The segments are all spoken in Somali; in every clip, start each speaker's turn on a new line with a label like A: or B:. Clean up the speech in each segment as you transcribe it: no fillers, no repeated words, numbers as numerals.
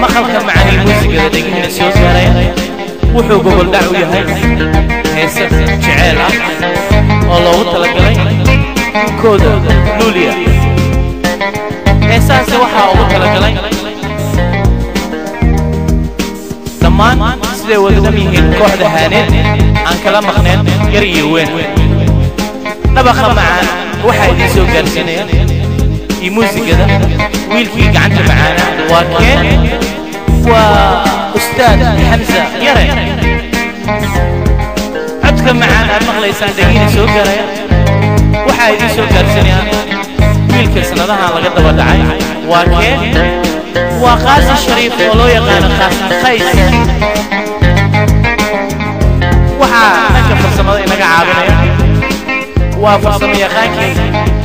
A: Maqalka macaan iyo muusigada dhegihiina soo gaaraya wuxuu gogoldhac u yahay heese jeceel ah oo loogu talagalay kooda Luuliya. Heesahaasi waxaa ugu talagalay dhammaan siday wadadham yihiin kooxda Haaneed, aan kala maqneen yar iyo weyn. Dhabaqa macaan waxaa idiin soo gaarsiinaya iyo muusigada wiilkii gacanta macaana waa keen, waa Ustaad Xamsa Yare. Codka macaan aad maqlaysaan dhegiina soo gaaraya waxaa idiin soo gaarsiinaya wiilka sannadahan laga daba dhacay waa keen, waa Qaasi Shariif oo loo yaqaano Qaasim Qays. Waxaa dhanka farsamada inaga caawinaya waa farsamo yaqaankii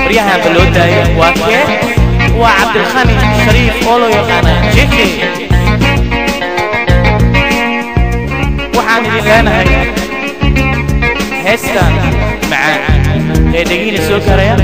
A: baryahanba loo daayay, waa kee? Waa Cabdilkhani Shariif oo loo yaqaana Jeke. Waxaan idin leenahay heestan macaan ee dhegiina soo gaaraya